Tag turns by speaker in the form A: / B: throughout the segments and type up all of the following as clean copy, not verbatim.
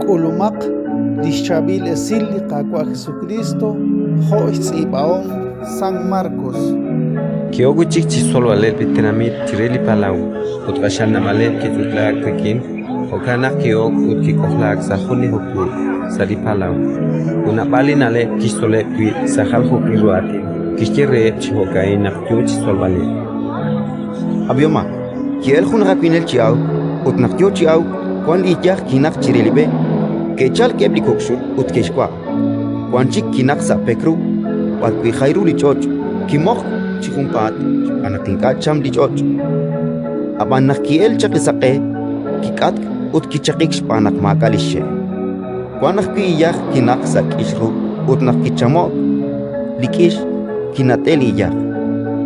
A: K'ulumaq li xChaab'il Esil li Qaawa' Jesukriist jo' xtz'iib'ahom San Markos.
B: Ki'ok wi' chik chi xtzolb'aleb' li tenamit chire li palaw, ut q'axal naab'aleb' ke'ch'utlaak rik'in, jo'kan naq ki'ok ut kik'ojlaak sa' jun li jukub' sa' li palaw. Ut naab'al li na'leb' kixtzoleb' wi' sa' jaljookil ru aatin, kixye reheb' chi jo'ka'in naq yo chi xtzolb'aleb':
C: Ab'ihomaq, ki'elk jun aj awinel chi awk, ut naq yo chi awk, wank li iyaj kinaqk chire li b'e. Ke'chalk eb' li kok' xul ut ke'xwa'. Wan chik kinaqk sa' pek ru, b'arwi' jay ru li ch'och', kimoqk chi junpaat xb'aan naq ink'a' cham li ch'och'. Ab'an naq ki'elk chaq li saq'e, kik'atk ut kichaqik xb'aan naq maak'a' li xxe'. Wank ajwi' iyaj kinaqk sa' k'ix ru ut naq kichamo'k li k'ix, kinat'e'k li iyaj,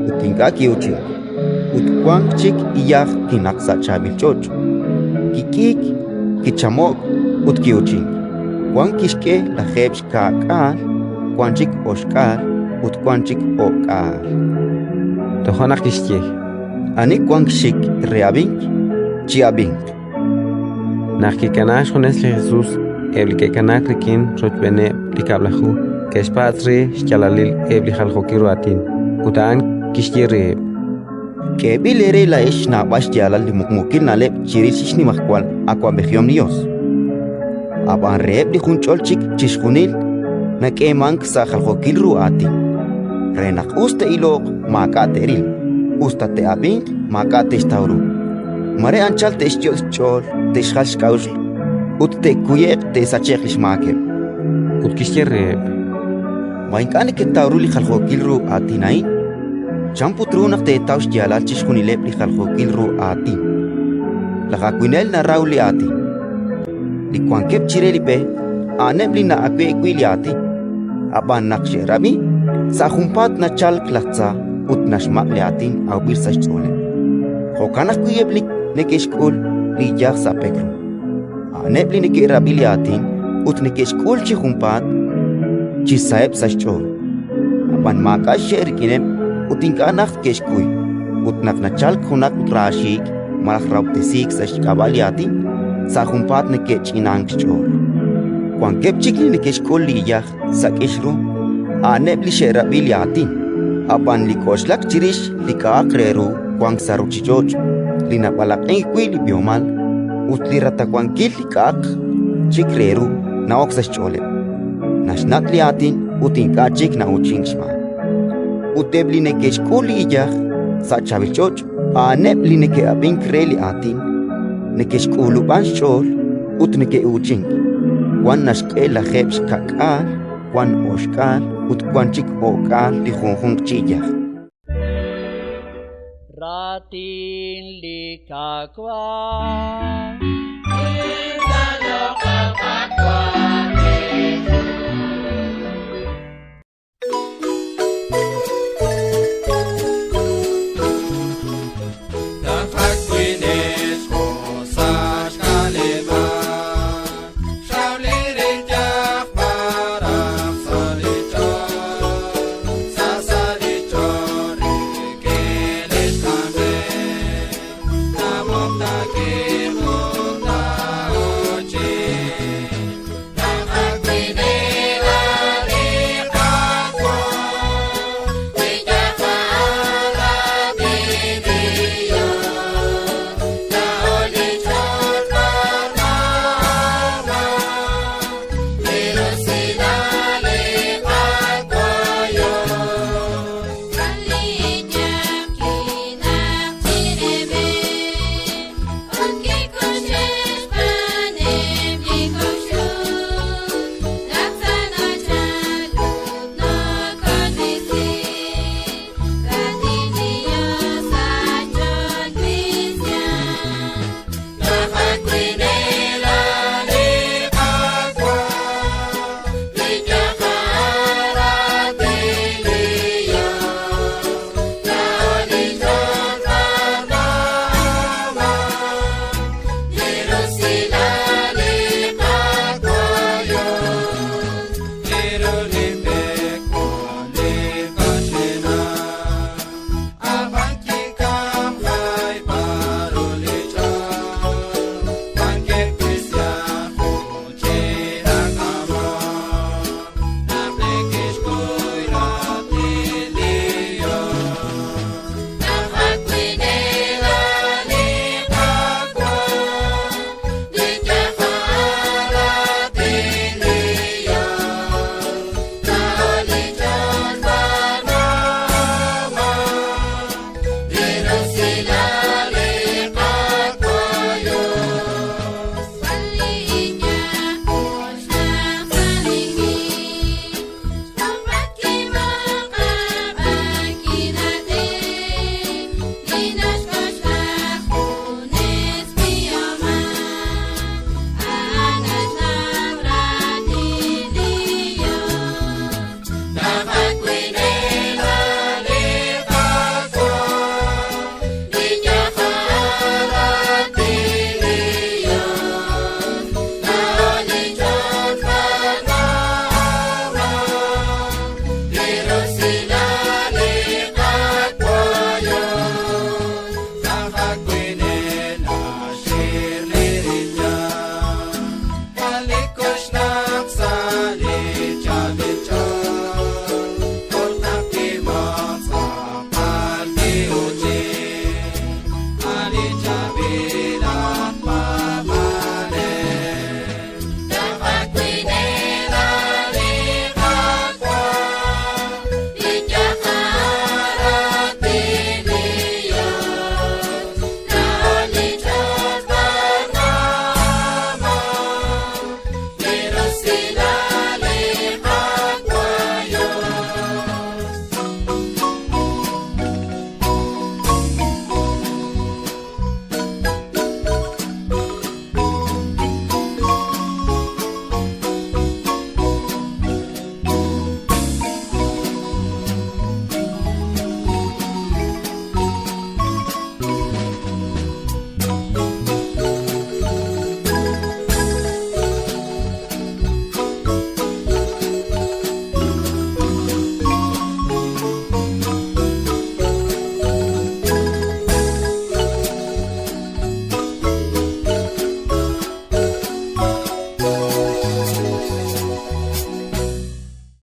C: ut ink'a' ki'uuchink. Ut wank chik iyaj kinaqk sa' chaab'il ch'och', kik'iik, kichamo'k ut ki'uuchink: wan kixk'e 70, wan chik oxk'aal ut wan chik o'k'aal.
B: Toja' naq kixye:
C: Ani wank xxik re ab'ink, chi'ab'inq.
B: Naq kikanaak xjunes li Jesus, eb' li ke'kanaak rik'in rochb'eeneb' li Kab'laju ke'xpatz' re xyaalalil eb' li jaljookil ru aatin. Ut a'an kixye reheb':
C: K'eeb'il eere laa'ex xnawb'al xyaalal li muqmuukil na'leb' chirix li xnimajwal awab'ejihom li Yos; ab'an reheb' li junch'ol chik chixjunil nak'eemank sa' jaljookil ru aatin, re naq us te'iloq maak'a' te'ril, us ta te'ab'inq maak'a' te'xtaw ru. Mare anchal te'xyot' xch'ool te'xjal xk'a'uxl ut te'kuye'q te'sache'q li xmaakeb'.
B: Ut kixye reheb':
C: Ma ink'a' neketaw ru li jaljookil ru aatin a'in? Chan put ru naq teetaw xyaalal chixjunileb' li jaljookil ru aatin? Laj awinel naraw li aatin. Li wankeb' chire li b'e, a'aneb' li na'awe'k wi' li aatin; ab'an naq xe'rab'i, sa' junpaat nachalk laj tza ut naxmaq' li aatin awb'il sa' xch'ooleb'. Jo'kan ajwi' eb' li neke'xk'ul li iyaj sa' pek ru, a'aneb' li neke'rab'i li aatin ut neke'xk'ul chi junpaat chi saheb' sa' xch'ool. Ab'an maak'a' xxe' rik'ineb' ut ink'a' najt ke'xkuy; ut naq nachalk junaq raaxiik' malaj rahob'tesiik sa' xk'ab'a' li Aatin, sa' junpaat neke'ch'inank xch'ool. Wankeb' chik li neke'xk'ul li iyaj sa' k'ix ru, a'aneb' li xe'rab'i li Aatin, ab'an li k'oxlak chirix li k'a'aq re ru wank sa' ruuchich'och', li nab'alaq'ink wi' li b'ihomal ut li ratawankil li k'a'aq chik re ru na'ok sa' xch'ooleb', naxnat' li Aatin ut ink'a' chik na'uuchink xb'aan. Ut eb' li neke'xk'ul li iyaj sa' chaab'il ch'och', a'aneb' li neke'ab'ink re li Aatin, neke'xk'ulub'an xch'ool ut neke'uuchink: wan naxk'e 70, wan oxk'aal ut wan chik o'k'aal li junjunq chi iyaj.
D: Raatin li Qaawa'.